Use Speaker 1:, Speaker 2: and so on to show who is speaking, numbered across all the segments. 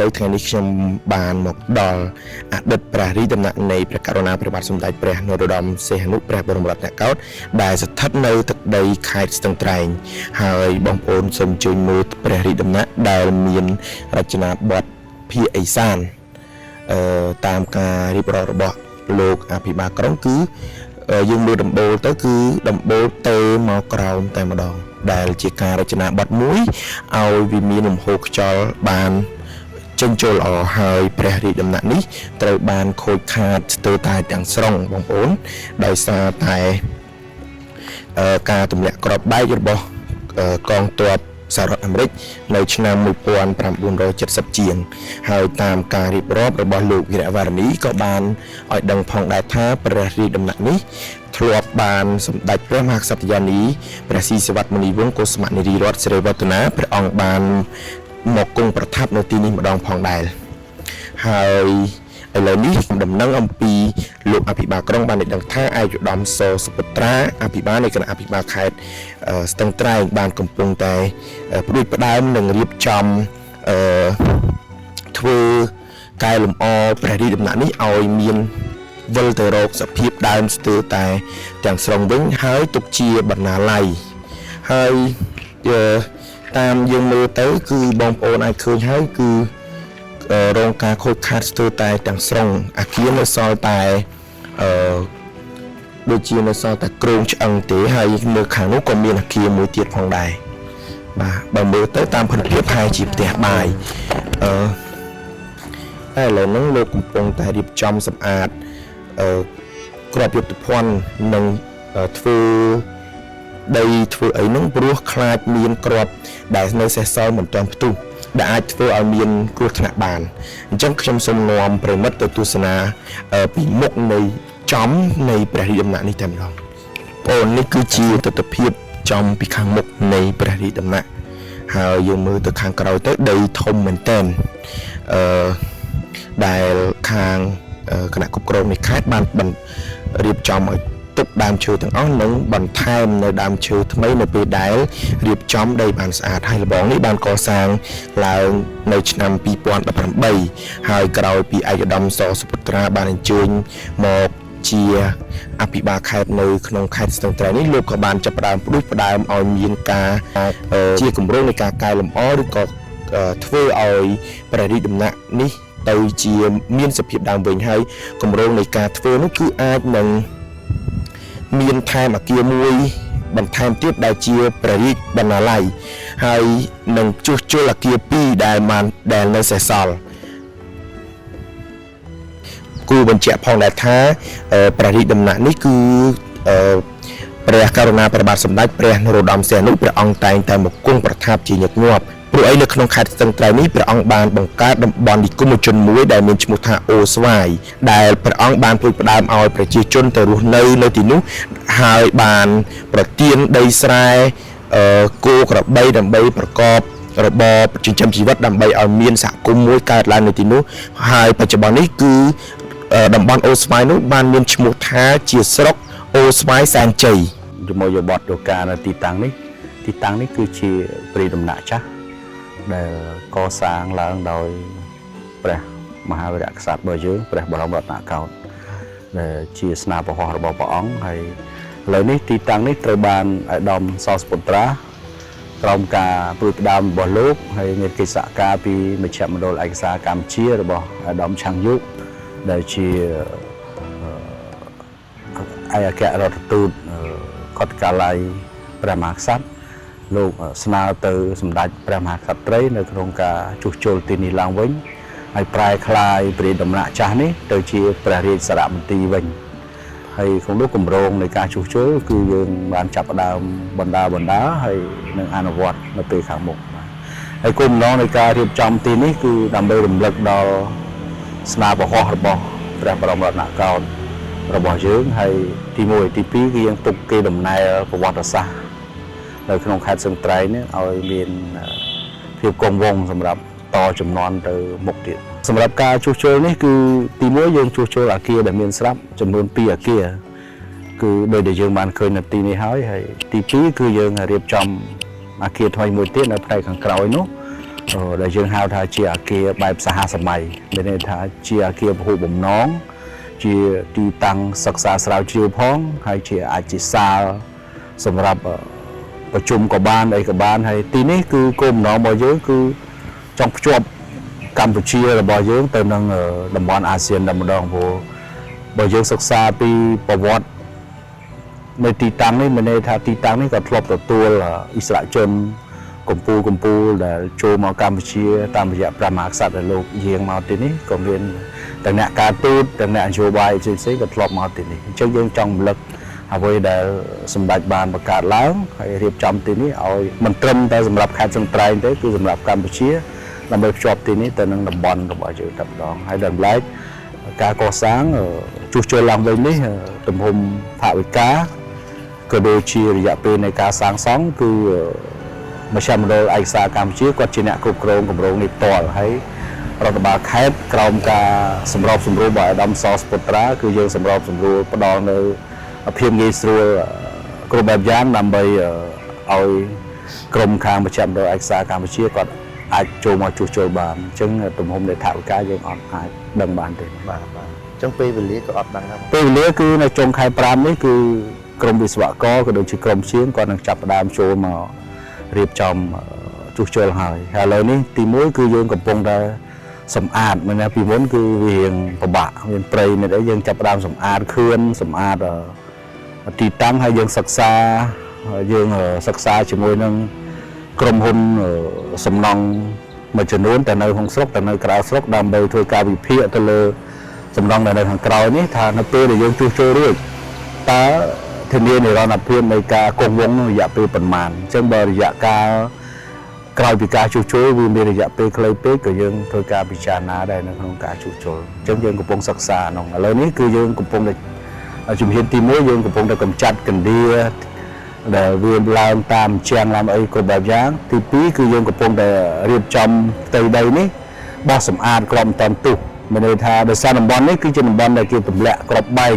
Speaker 1: នៅថ្ងៃនេះខ្ញុំបានមកដល់អតីតព្រះរាជដំណាក់នៃព្រះករុណាព្រះបាទសម្ដេចព្រះនរោត្តមសីហនុព្រះបរមរតនកោដ្ឋដែលស្ថិតនៅទឹកដីខេត្តស្ទឹងត្រែងហើយបងប្អូនសូមអញ្ជើញមើលព្រះរាជដំណាក់ដែលមានរចនាបថភាគឦសានអឺតាមការរៀបរាប់របស់លោកអភិបាលក្រុងគឺយើងមើលដំបូលទៅគឺដំបូលទេមកក្រោមតែម្ដង ដែលជាការរចនាបថមួយឲ្យវាមានលំហូរខ្យល់បាន ចេញចូលល្អហើយព្រះរាជដំណាក់នេះត្រូវបានខូចខាតស្ទើរតែទាំងស្រុងបងប្អូនដោយសារតែអឺការទម្លាក់គ្រាប់បែករបស់អឺកងទ័ពសហរដ្ឋអាមេរិកនៅឆ្នាំ1970ជាង ហើយតាមការរៀបរាប់របស់លោកវីរៈវរនីក៏បានឲ្យដឹងផងដែរថាព្រះរាជដំណាក់នេះធ្លាប់បានសម្ដេចព្រះមហាក្សត្រយានីព្រះស៊ីសវត្តមុនីវង្សកុសមនារីរតសិរីវឌ្ឍនាព្រះអង្គបានមកគង់ប្រថាប់នៅទីនេះម្ដងផងដែរហើយឥឡូវនេះដំណឹងអំពីលោកអភិបាលក្រុងបានឲ្យដឹងថាឯកឧត្តមសសុពុត្រាអភិបាលនៃគណៈអភិបាលខេត្តអឺស្ទឹងត្រែងបានកំពុងតែផ្ដួចផ្ដើមនិងរៀបចំអឺធ្វើកែលម្អព្រះរាជដំណាក់នេះឲ្យមានវិលទៅរកសភាពដើមស្ទើរតែទាំងស្រុងវិញហើយទុកជាបណ្ណាល័យហើយអឺតាមយើងមើលទៅគឺបងប្អូនអាចឃើញហើយគឺអឺរងការខូចខាតស្ទើរតែទាំងស្រុងអាគារនៅសល់តែអឺដូចជានៅសល់តែគ្រោងឆ្អឹងទេហើយនៅខាងនោះក៏មានអាគារមួយទៀតផងដែរបាទបើមើលទៅតាមភិនភាពហើយជាផ្ទះបាយអឺ តែឥឡូវហ្នឹងលោកកំពុងតែរៀបចំសម្អាតអឺក្របយុទ្ធភ័ណ្ឌនិងអឺធ្វើដីធ្វើអីហ្នឹងព្រោះខ្លាចមានក្របដែលនៅសេសសល់មិនទាន់ផ្ទុះដែលអាចធ្វើឲ្យមានគ្រោះថ្នាក់បានអញ្ចឹងខ្ញុំសូមនាំប្រិមិត្តទៅទស្សនាអឺពីមុខនៃចំនៃព្រះរាជដំណាក់នេះតែម្ដងបងនេះគឺជាទស្សនភាពចំពីខាងមុខនៃព្រះរាជដំណាក់ហើយយើងមើលទៅខាងក្រោយទៅដីធំមែនទែនអឺ ដែលខាងអឺគណៈគ្រប់គ្រងនៃខេត្តបានបានរៀបចំឲ្យទុកដើមឈើទាំងអស់និងបន្ថែមនៅដើមឈើថ្មីនៅពេលដែលរៀបចំដីបានស្អាតហើយលបងនេះបានកសាងឡើងនៅឆ្នាំ2018ហើយក្រោយពីឯកឧត្តមសសុពុត្រាបានអញ្ជើញមកជាអភិបាលខេត្តនៅក្នុងខេត្តស្ទឹងត្រែងនេះលោកក៏បានចាប់ផ្ដើមផ្ដួចផ្ដើមឲ្យមានការអឺជាគម្រោងនៃការកែលម្អឬក៏អឺធ្វើឲ្យព្រះរាជដំណាក់នេះទៅជាមានសភាពដើមវិញហើយគម្រោងនៃការធ្វើនោះគឺអាចនឹងមានថែមអគារមួយបន្ថែមទៀតដែលជាព្រះរាជបណ្ណាល័យហើយនឹងជួសជុលអគារពីរដែលបានដែលនៅសេសសល់គូបញ្ជាក់ផងដែរថាអឺព្រះរាជដំណាក់នេះគឺអឺព្រះករុណាព្រះបាទសម្ដេចព្រះនរោត្តមសីហនុព្រះអង្គតែងតែមកគង់ប្រថាប់ជាញឹកញាប់ព្រោះអីនៅក្នុងខេត្តស្ទឹងត្រែងនេះព្រះអង្គបានបង្កើតតំបន់និគមជនមួយដែលមានឈ្មោះថាអូស្វាយដែលព្រះអង្គបានផ្ដួចផ្ដើមឲ្យប្រជាជនទៅរស់នៅនៅទីនោះហើយបានប្រទានដីស្រែអឺគោក្របីដើម្បីប្រកបរបរចិញ្ចឹមជីវិតដើម្បីឲ្យមានសហគមន៍មួយកើតឡើងនៅទីនោះហើយបច្ចុប្បន្ននេះគឺអឺតំបន់អូស្វាយនោះបានមានឈ្មោះថាជាស្រុកអូស្វាយសែនជ័យ
Speaker 2: ជាមួយយោបត់យោការនៅទីតាំងនេះទីតាំងនេះគឺជាព្រៃដំណាក់ចាស់ដែលកសាងឡើងដោយព្រះមហាវីរក្សត្ររបស់យើងព្រះបរមរតនកោដ្ឋដែលជាស្នាព្រះហស្ថរបស់ព្រះអង្គហើយឥឡូវនេះទីតាំងនេះត្រូវបានឯកឧត្តមសសុពុត្រាក្រោមការព្រួយផ្ដើមរបស់លោកហើយមានកិច្ចសហការពីមជ្ឈមណ្ឌលឯកសារកម្ពុជារបស់ឯកឧត្តមឆាំងយុដែលជា ឯកអគ្គរដ្ឋទូតអឺខុទ្ទកាល័យព្រះមហាក្សត្រលោកស្នើទៅសម្ដេចព្រះមហាក្សត្រីនៅក្នុងការជួសជុលទីនេះឡើងវិញហើយប្រែក្លាយព្រះដំណាក់ចាស់នេះទៅជាព្រះរាជសារមន្ទីរវិញហើយក្នុងនោះគម្រោងនៃការជួសជុលគឺយើងបានចាប់ផ្ដើមបណ្ដាបណ្ដាហើយនឹងអនុវត្តនៅពេលខាងមុខបាទហើយគោលបំណងនៃការរៀបចំទីនេះគឺដើម្បីរំលឹកដល់ស្នាព្រះហស្ថរបស់ព្រះបរមរតនកោដ្ឋ របស់យើងហើយទី1ទី2គឺយើងទុកគេដំណែលប្រវត្តិសាស្ត្រនៅក្នុងខេត្តស្ទឹងត្រែងនេះឲ្យមានភាពគង់វង្សសម្រាប់តចំនួនទៅមុខទៀតសម្រាប់ការជួសជុលនេះគឺទី1យើងជួសជុលអាគារដែលមានស្រាប់ចំនួន2អាគារគឺដោយដែលយើងបានឃើញនៅទីនេះហើយហើយទី2គឺយើងរៀបចំអាគារថ្មីមួយទៀតនៅផ្នែកខាងក្រោយនោះ ដែលយើងហៅថាជាអាគារបែបសហសម័យមានន័យថាជាអាគារពហុបំណងជាទីតាំងសិក្សាស្រាវជ្រាវផងហើយជាអាចជាសាលសម្រាប់ប្រជុំក៏បានអីក៏បានហើយទីនេះគឺគោលបំណងរបស់យើងគឺចង់ភ្ជាប់កម្ពុជារបស់យើងទៅនឹងតំបន់អាស៊ានតែម្ដងព្រោះបើយើងសិក្សាពីប្រវត្តិនៅទីតាំងនេះមានន័យថាទីតាំងនេះក៏ធ្លាប់ទទួលអិសរាជជនកម្ពុជាកម្ពុជាដែលចូលមកកម្ពុជាតាមរយៈព្រះមហាក្សត្រដែលលោកយាងមកទីនេះក៏មានទាំងអ្នកការទូតទាំងអ្នកនយោបាយផ្សេងៗក៏ធ្លាប់មកទីនេះអញ្ចឹងយើងចង់រំលឹកអ្វីដែលសម្ដេចបានបង្កើតឡើងហើយរៀបចំទីនេះឲ្យមិនត្រឹមតែសម្រាប់ខេត្តស្ទឹងត្រែងទេគឺសម្រាប់កម្ពុជាដើម្បីភ្ជាប់ទីនេះទៅនឹងតំបន់របស់យើងតែម្ដងហើយដល់ឡែកការកសាងជួសជុលឡើងវិញនេះទំហំថវិកាក៏ដូចជារយៈពេលនៃការសាងសង់គឺមជ្ឈមណ្ឌលឯកសារកម្ពុជាគាត់ជាអ្នកគ្រប់គ្រងគម្រោងនេះផ្ទាល់ហើយរដ្ឋបាលខេត្តក្រោមការសម្របសម្រួលរបស់អាដាមសស្ពុត្រាគឺយើងសម្របសម្រួលផ្ដល់នៅភាពងាយស្រួលគ្រប់បែបយ៉ាងដើម្បីឲ្យក្រុមខាងមជ្ឈមណ្ឌលឯកសារកម្ពុជាគាត់អាចចូលមកជួសជុលបានអញ្ចឹងទំហំនៃថវិកាយើងអត់អាចដឹងបានទេ
Speaker 1: បាទបាទអញ្ចឹងពេលវេលាក៏អត់ដឹងដែរ
Speaker 2: ពេលវេលាគឺនៅចុងខែ5នេះគឺក្រមវិស្វករក៏ដូចជាក្រុមជាងគាត់នឹងចាប់ផ្ដើមចូលមករៀបចំជួសជុលហើយហើយឥឡូវនេះទី1គឺយើងកំពុងតែសម្អាតមិនណាពីមុនគឺវារៀងពិបាកមានព្រៃមានអីយើងចាប់ផ្ដើមសម្អាតខឿនសម្អាតទីតាំងហើយយើងសិក្សាយើងសិក្សាជាមួយនឹងក្រុមហ៊ុនសំណង់មួយចំនួនតែនៅក្នុងស្រុកតែនៅក្រៅស្រុកដើម្បីធ្វើការវិភាគទៅលើសំណង់ដែលនៅខាងក្រោយនេះថានៅពេលដែលយើងជួសជុលរួចតើធានានិរន្តរភាពនៃការគង់វង្សរយៈពេលប៉ុន្មានអញ្ចឹងបើរយៈកាលក្រោយពីការជួសជុលវាមានរយៈពេលខ្លីពេកក៏យើងធ្វើការពិចារណាដែរនៅក្នុងការជួសជុលអញ្ចឹងយើងកំពុងសិក្សាក្នុងឥឡូវនេះគឺយើងកំពុងតែជំហានទី1យើងកំពុងតែកម្ចាត់កណ្ដៀដែលវាឡើងតាមជាងឡើងអីគ្រប់បែបយ៉ាងទី2គឺយើងកំពុងតែរៀបចំផ្ទៃដីនេះបោះសម្អាតក្របមិនតាន់ទុះមានន័យថាដោយសារតំបន់នេះគឺជាតំបន់ដែលគេទម្លាក់ក្របបែក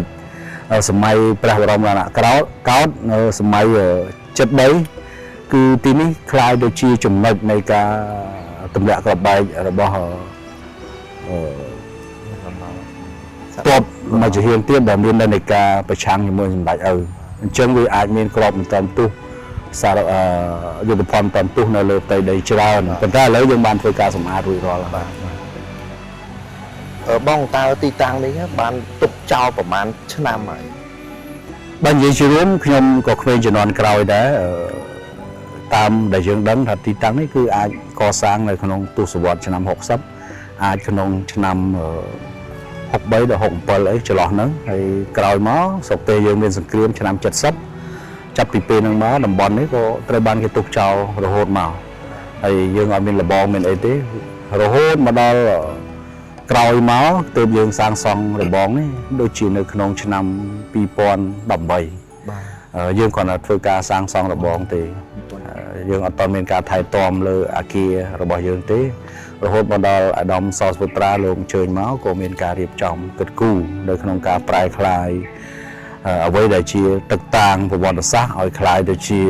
Speaker 2: សម័យព្រះបរមរតនកោដ្ឋកោដ្ឋនៅសម័យ73គឺទីនេះក្លាយទៅជាចំណុចនៃការទម្លាក់ក្របបែករបស់តបមកជាហ៊ានទៀតដែលមាននិន្នាការប្រឆាំងជាមួយសម្ដេចឪអញ្ចឹងវាអាចមានក្របមិនតាន់ទុះសារយុទ្ធភ័ណ្ឌមិនតាន់ទុះនៅលើផ្ទៃដីច្រើនប៉ុន្តែឥឡូវយើងបានធ្វើការសម្អាតរួចរាល់ហើយ
Speaker 1: បាទបងតើទីតាំងនេះបានទុកចោលប្រហែលឆ្នាំហើយ
Speaker 2: បើនិយាយជារួមខ្ញុំក៏ក្មេងជំនាន់ក្រោយដែរតាមដែលយើងដឹងថាទីតាំងនេះគឺអាចកសាងនៅក្នុងទសវត្សរ៍ឆ្នាំ60អាចក្នុងឆ្នាំ63ដល់67អីចន្លោះហ្នឹងហើយក្រោយមកស្រុកពេលយើងមានសង្គ្រាមឆ្នាំ70ចាប់ពីពេលហ្នឹងមកតំបន់នេះក៏ត្រូវបានគេទុកចោលរហូតមកហើយយើងអត់មានលបងមានអីទេរហូតមកដល់ក្រោយមកទើបយើងសាងសង់របងនេះដូចជានៅក្នុងឆ្នាំ2018
Speaker 1: បាទ
Speaker 2: យើងគ្រាន់តែធ្វើការសាងសង់របងទេយើងអត់ទាន់មានការថែទាំលើអាគាររបស់យើងទេរហូតមកដល់អាដាមសស្ពុត្រាលោកអញ្ជើញមកក៏មានការរៀបចំគិតគូរនៅក្នុងការប្រែក្លាយអ្វីដែលជាទឹកតាងប្រវត្តិសាស្ត្រឲ្យក្លាយទៅជា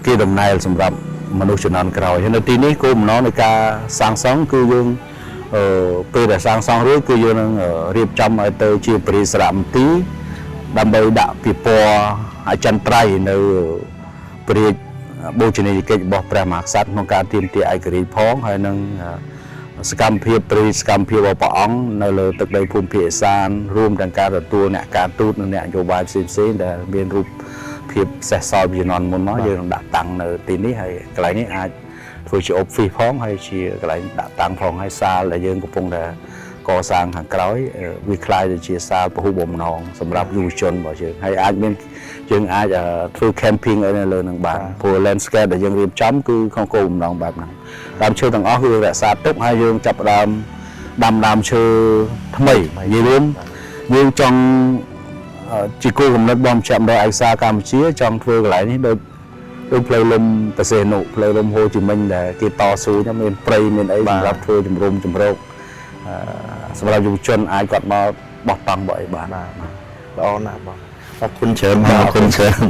Speaker 2: គេដំណែលសម្រាប់មនុស្សជំនាន់ក្រោយហើយនៅទីនេះគោលបំណងនៃការសាងសង់គឺយើងពេលដែលសាងសង់រួចគឺយើងនឹងរៀបចំឲ្យទៅជាពរិសរមន្ទីរដើម្បីដាក់ពិព័រណ៍អចិន្ត្រៃយ៍នៅព្រះរាជបូជនីយកិច្ចរបស់ព្រះមហាក្សត្រក្នុងការទាមទារឯករាជ្យផងហើយនឹងសកម្មភាពព្រះរាជសកម្មភាពរបស់ព្រះអង្គនៅលើទឹកដីភូមិភាគឦសានរួមទាំងការទទួលអ្នកការទូតនិងអ្នកនយោបាយផ្សេងៗដែលមានរូបភាពសេះសល់ពីជំនាន់មុនមកយើងនឹងដាក់តាំងនៅទីនេះហើយកន្លែងនេះអាចធ្វើជា office ផងហើយជាកន្លែងដាក់តាំងផងហើយសាលដែលយើងកំពុងតែកសាងខាងក្រោយវាក្លាយទៅជាសាលពហុបំណងសម្រាប់យុវជនរបស់យើងហើយអាចមានយើងអាចធ្វើ camping អីនៅលើនឹងបានព្រោះ landscape ដែលយើងរៀបចំគឺក្នុងគោលបំណងបែបហ្នឹងដើមឈើទាំងអស់គឺរក្សាទុកហើយយើងចាប់ផ្ដើមដាំដើមឈើថ្មីនិយាយរួមយើងចង់ជាគោលគំនិតរបស់មជ្ឈមណ្ឌលឯកសារកម្ពុជាចង់ធ្វើកន្លែងនេះដូចដូចផ្លូវលំប្រសេនុផ្លូវលំហូជីមិញដែលគេតស៊ូហ្នឹងមានព្រៃមានអីសម្រាប់ធ្វើជំរំជំរកសម្រាប់យុវជនអាចគាត់មកបោះតង់បោះអីបាន
Speaker 1: បាទល្អណាស់បងអរគុណច្រើនបងអរគុណច្រើន